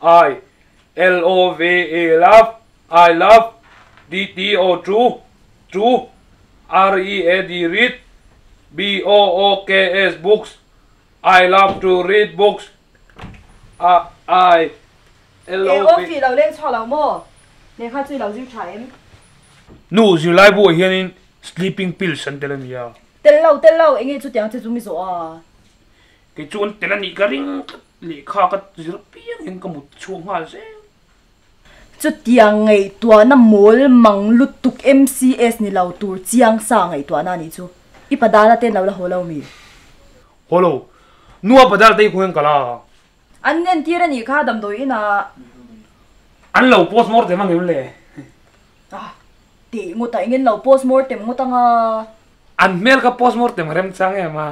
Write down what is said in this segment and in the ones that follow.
I L O V E love I love T T O to to R E A D read B O O K S books I love to read books A I L O V. Aw lo leng chhuak lo maw? Lehkha chu i lo zir tha em? Nu, zirlai buah hianin sleeping pills an tel a nia. Tel lo, tel lo, enge chutiang che chu mi zawh a? Kei chu an tel a nih ka ring tlat, lehkha ka zir piangin ka mut chhuak nghal zel. Chutiang ngaihtuahna mawl mang lutuk MCS ni lo tur chiang sa ngaihtuahna a nih chu. I padala te an lo la haw lo mi? Haw lo. Nua padala te hi khawian kal a? An entir a nih kha damdawi inah. An lo post mortem ang em le? Ah, tih ngawt ah engin lo post mortem ngawt ang a. An hmel kha post mortem a rem chang em a?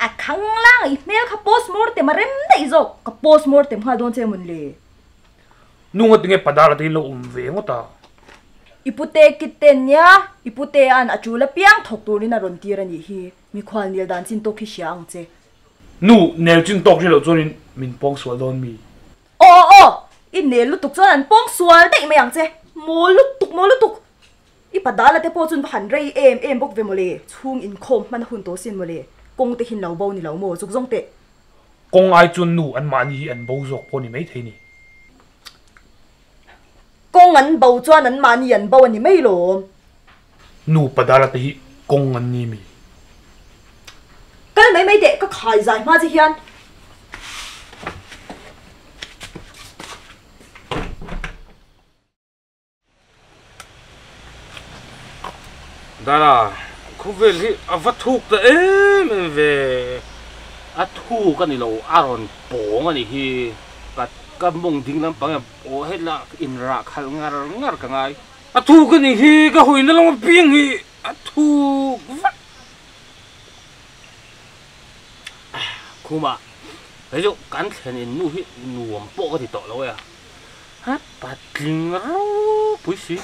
A khang lang i hmel kha post mortem a rem daih zawk, ka post mortem nghal dawn che mawn le. Nu ngawt tinge padala te hi lo awm ve ngawt a? I pute kit te nia, i pute an a tul apiang thawk turin a rawn tir a nih hi, mikhual nil dan chin tawk hi hria ang che. Nu, nel chin tawk hre loh chuanin min pawng sual dawn mi? Aw aw aw! I nel lutuk chuan an pawng sual daih mai ang che! Maw lutuk maw lutuk! I padala te pawh chuan va han rei em em bawk ve mawle, chhung inkhawm hman a hun tawh sin mawle, kawng te hin lo bo ni lo maw zuk zawng teh. Kawng ai chuan nu an mahni hi an bo zawk pawh ni maithei ni. Kawng an bo chuan an mahni an bo a ni mai lawm. Nu padala te hi kawng an ni mi? Kal mai mai teh, ka khai zai hma che hian. Dara, khawvel hi a va thuk ta em em ve. A thuk a ni lo, a rawn pawng a nih hi. Ka ka mawng ding lampang hian aw hela inrah khalh ngar ngar ka ngai. A thuk a nih hi, ka hawina lam apiang hi a thuk vek. Khuma, hei chu kan thlen in nu hi nuam pawh ka ti tawh lo e a. Ha patling ropui si.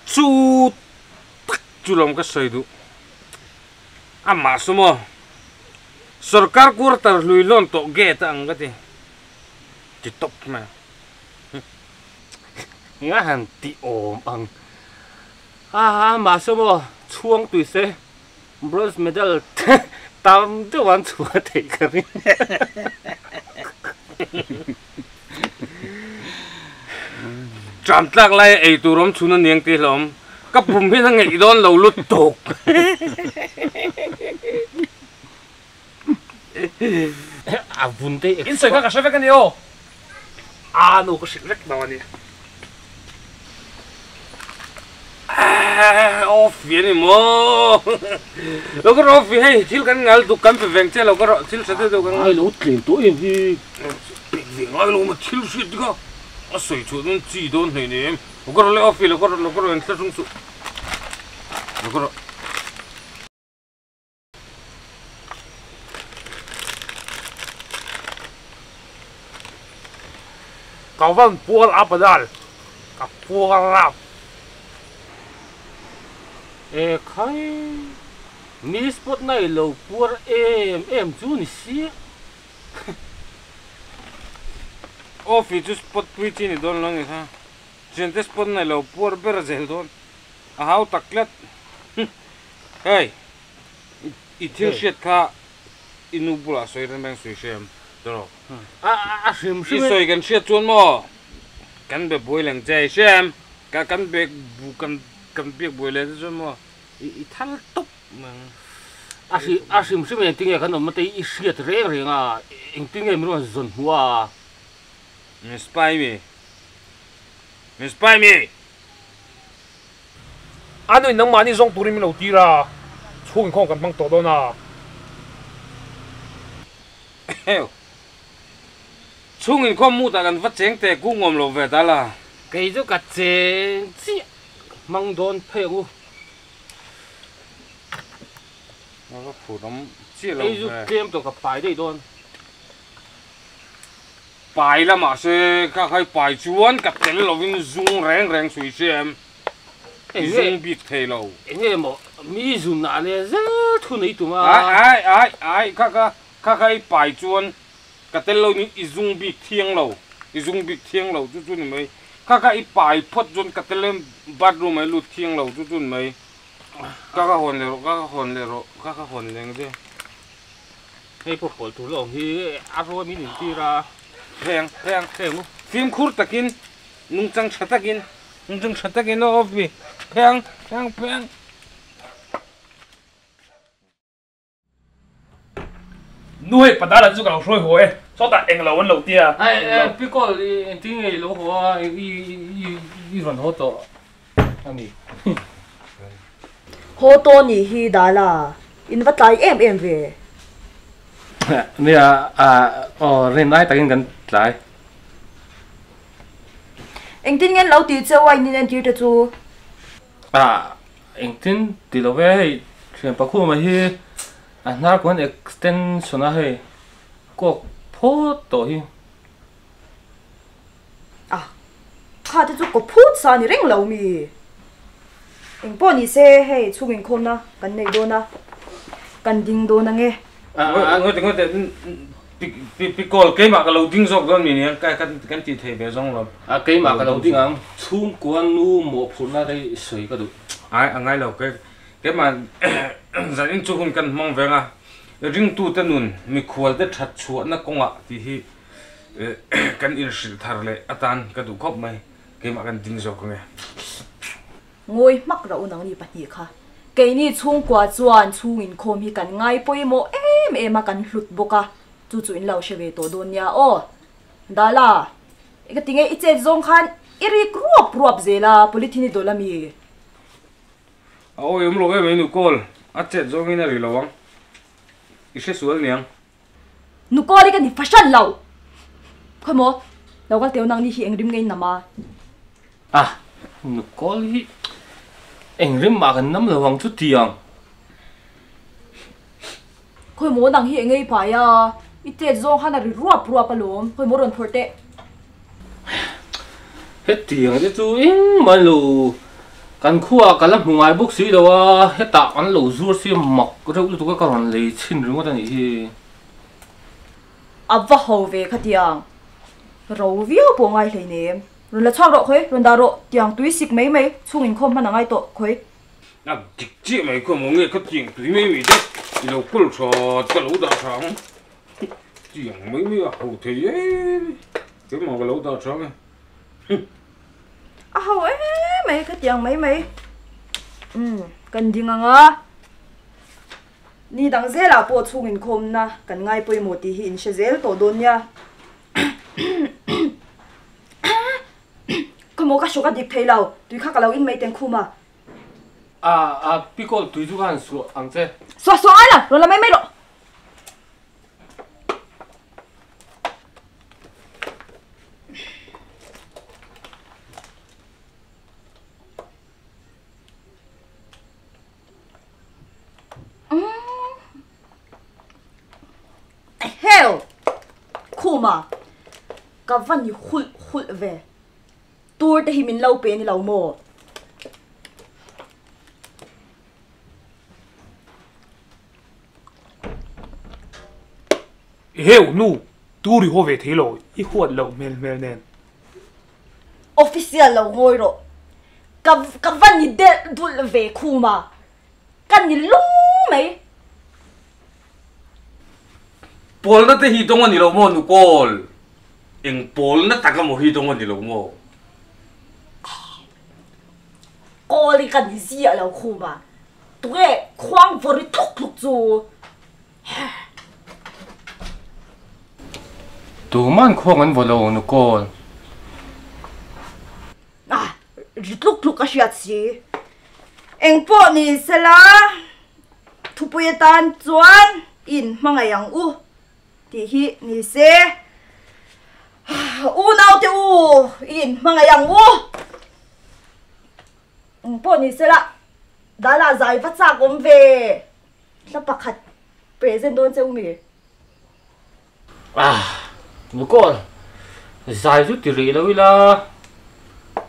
Chu tak chu lawm ka sawi duh. Amah saw maw? Sorkar quarter hlui lawn tawh gate a ang ka ti. Ti tawp mai ang. Nga han ti awm ang. Ha amah saw maw? Chhuang tui se. Bronze medal tam deuh an chhuah theih ka ring. Tram tlak lai a ei tur awm chhun a niang tih hlawm. Ka pum hian a ngeih dawn lo lutuk. A vun te In sawi kha ka hre vek a ni aw. A nu ka hrilh vek lo a ni. Off hi a ni maw? Lo ka rawh off hi hei thil kan ngal duk kan pe veng che lo ka rawh thil hre deuh deuh kan ngal. Ai lo tlem tawh em hi. Pek ve ngai lo maw thil hriat te kha a sawi chhuah dawn chi dawn hlei nei em. Lo ka rawh le off hi lo ka rawh lo ka rawh in thla hrung suh. Lo ka rawh. Ka van puar ap a dal, ka puar ap. E khai, mi spot na i lo puar em em chu ni si. Off hi chu spot pui chi ni dawn lo ni kha, thiante spot na i lo puar ber zel dawn, a hau tak tlat. Hei, i thil hriat kha i nu bulah sawi reng reng sawi hre em? Tawrh. A hrim hrim e. I sawi kan hriat chuan maw kan be buai leng che i hria em? Ka kan be bu kan kan biak buai leh te chuan maw i thal tawp mai ang. A hri a hrim hrim e engtinge kan awm te i hriat reng reng a, engtinge min rawn zawn hmuh a? Min spy mi? Min spy mi? A nuin nangmahni zawng turin min lo tir a, chhung inkhawm kan hmang tawh dawn a. Heu. Chhung inkhawm mutah kan va cheng teh kung awm lo ve ta la. Kei chu ka cheng chiah hmang dawn phei ang u. A va phur awm chiah lo ve. Kei chu tlem tawh ka pai daih dawn. Pai la mahse kha khai pai chuan ka tel lovin zung reng reng sui hria em? I zung bik thei lo. Enge maw mi zun ah leh zel thu nei tum a. Ai ai ai ai kha kha kha khai pai chuan Ka tel lo ni i zung bik thiang lo, i zung bik thiang lo chu chu ni mai. Kha kha i pai phawt chuan ka tel in bathroom ah i lut thiang lo chu chu ni mai. Ka ka hawn leh rawh, ka ka hawn leh rawh, ka ka hawn leh ang che. Hei pawh pawlh tur la awm hi a rawn min intir a. Pheng, pheng, pheng u. Fimkhur takin, nungchang tha takin, nungchang tha takin aw mi. Pheng, pheng, pheng. Nu hei padala chu ka lo hruai haw e, sawtah englo an lo tia. Ai e Pikol i engtin nge i lo haw a, i i rawn haw tawh a ni. Haw tawh nih hi Dala, in va tlai em em ve. Nia aw rin lai takin kan tlai. Engtin nge an lo tih cheu a in inentir te chu? Ah engtin ti lo ve hei thian pakhuma hi a hnar kuan extension a hei kawk phawt tawh hi. Ah kha te chu kaw phut sa ni reng lo mi. Engpawh ni se hei chhung inkhawmna kan nei dawn a kan ding dawn ange. Ah ngawt ngawt Pi kawl keimah ka lo ding zawk dawn mi nia ka kan tih thei ve zawng lo. A keimah ka lo ding ang chhungkua nu mawhphurhna te sawi ka duh. Ai a ngai lo keimah zan in chu hun kan hmang veng a ringtute nun mikhual te that chhuahna kawngah tih hi kan inhrilh thar leh atan ka duh khawp mai keimah kan ding zawk ange. Ngawi hmak rauh nangni pahnih kha. Keini chhungkua chuan chhung inkhawm hi kan ngai pawimawh em em a kan hlut bawk a, chu chu in lo hre ve tawh dawn nia aw. Dala, i ka ti nge i chet zawng khan i rik ruap ruap zel a, polythene i dawlh a mi? A awi awm lo em mai Nukol, a chet zawngin a ri lo ang. I hre sual niang. Nukol i ka ni fahran lo. Khawi maw, lo kal teu nangni hi eng rim nge in nam a? A, Nukol hi eng rim mah kan nam lo ang chu tiang. Khawi maw nang hi eng ei pai a, i chet zawng khan a ri ruap ruap alawm, khawi maw rawn phawrh teh. Hetiang te chu engmah lo kan khuaah ka la hmu ngai bawk si lo a, hetah an lo zuar si mak reuh lutuk a ka rawn lei chhin ringawt a nih hi. A va ho ve khatiang, ro viau pawh ngai hleinem. Rawn la chhuak rawh khawi, rawn dah rawh, tiang tui sik mai mai, chhung inkhawm hman a ngai tawh khawi. A dik chiah mai khaw maw nge khatiang tui mai mai te i lo kawl that ka lo dah tha ang. Tiang mai mai a ho thei em keimah ka lo dah tha ang e. A ho em mai khatiang mai mai. Umm kan ding ang a. Ni dang zelah pawh chhung inkhawmna kan ngai pawimawh tih hi in hre zel tawh dawn nia. Khawmaw ka hrawk a dik thei lo, tui kha ka lo in mai teng khum a. A a pikawl tui chu ka han suah ang che. Suah suah ngai lo, rawn la mai mai rawh. Hell! Khuma, ka va ni hulh hulh ve. Tur te hi min lo pe ni lo maw? Heu nu, tur i haw ve thei lo, i huat loh hmel hmel nen. Official lo ngawi rawh. Ka ka va ni delh dulh ve Khuma, ka ni lung mai. Pawlna te hi dawng a ni lo maw Nukawl? Eng pawlna tak emaw hi dawng a ni lo maw? Kawl hi ka ni ziah lo khum a, tunge khuang vawri tluk tluk chu? Tuman khuang an vaw lo Nukawl. Ah, ri tluk tluk a hriat si. Engpawh ni sela, thupui atan chuan in hmangaih ang u tih hi ni se. Unaute u, in hmangaih ang u. Engpawh ni sela, Dala zai va chak awm ve. Hla pakhat present dawn che u mi. Ah, Nicole, zai chu ti rih lo ila,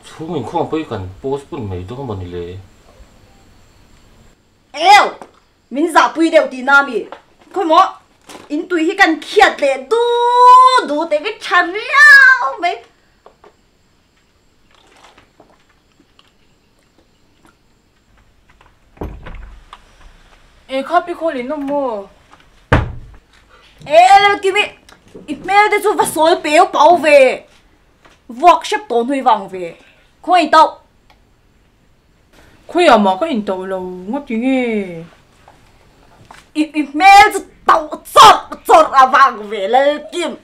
chhung inkhawm pawh hi kan postpone mai dawn maw ni le? Eo! Min zahpui deuh tih na mi? Khawi maw? In tui hi kan khiat leh du du te hi tha riau mai. E kha pi khawl in awm maw? E Lalkimi, i hmel te chu va sawl peu pau ve. Vuak hrep tawh hnui vang ve. Khawngaih in tauh. Khawiah mah ka in tauh lo ngawt tinge? I i hmel chu tauh chawrh chawrh a vang ve Lalkim.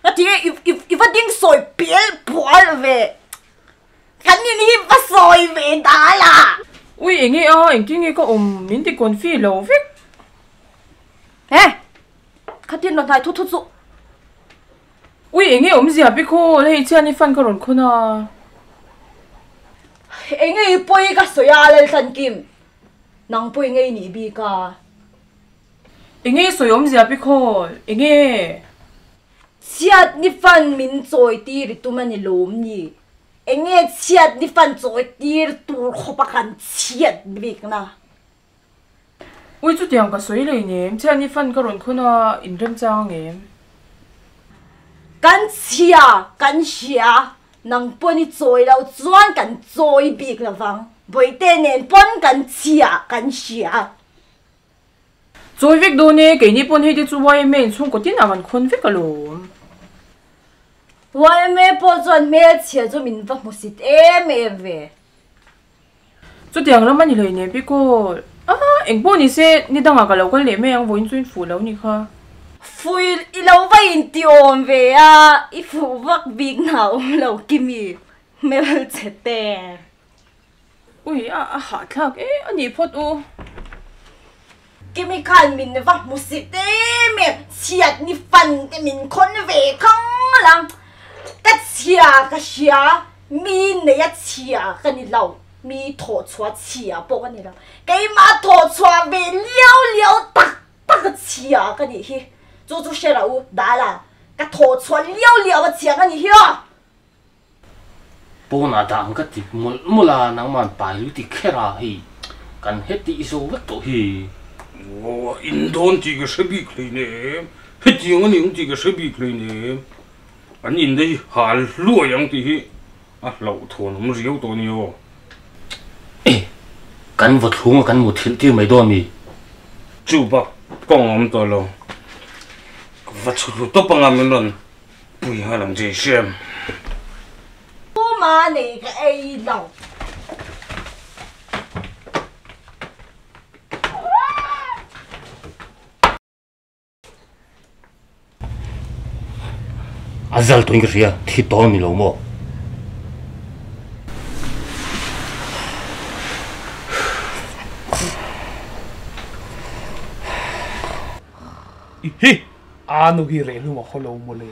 Nga tinge i i i va ding sawi pel pual ve. Kan in hi va sawi ve dal a. Ui enge a engtin nge ka awm min ti confi lo vek. He! Khatin rawn hnai thut thut suh. Ui enge awmzia pi khawl hei chian i fan ka rawn khawn a. Enge i pawi ka sawi a Laltlankim, nang pawh enge i nih bik a. Enge i sawi awmzia pi khawl, enge? Chhiat ni fan min chawi tir i tum a ni lawm ni? Enge chhiat ni fan chawi tir tur khawp a kan chhiat bik na? Ui chutiang ka sawi lei nem, chhiat ni fan ka rawn khawn a, in remchang angem? Kan chhia, kan hria, nang pawn i chawi lo chuan kan chawi bik lo vang, Bawihte nen pawn kan chhia, kan hria. Chawi vek dawn e, keini pawn hei te chu yma in chhungkaw tinah kan khawn vek alawm. Yma pawh chuan hmelchhia chu min va hmusit em em ve. Chutiang lam a ni hlei nen Bikawl. A, eng pawh ni se, ni dangah ka lo kal leh mai ang, vawiin chu in fuh lo ni kha. Fuih i lo va inti awm ve a, i fuh vak bik na awm lo Kimi, hmel che te. Ui, a, a hahthlak e, a nih phawt u. Kimi khan min va hmu si em em, chhiat ni fan te min khawn ve khang lang. Ka chhia ka hria, mi nei a chhia ka ni lo, mi thawh chhuah chhia pawh ka ni lo. Keimah thawh chhuah ve liau liau tak tak a chhia ka nih hi. Chu chu hre rah u, Dala, ka thawh chhuah liau liau a chhia ka nih hi aw. Pawnah dah ang ka ti mawlh mawlh a, nangman pai lu ti kher a, hei kan heti i zo vek tawh hi. Aw, in dawn tih ka hre bik hleinem, hetiang a ni ang tih ka hre bik hleinem, an in te hi hal hluai ang tih hi a hlauhthawn awm riau tawh a ni aw. E, kan vaw thlung a kan muthilh tir mai dawn mi? Chu bak kawng a awm tawh lo, ka va chhutlu tawp anga min rawn Pui nghal ang che Shem. Pu ma nei ka ei lo. A zal tuin ka hria, thi tawn ni lo maw? Hi! A nu hi reh hlum a khaw lo maw le.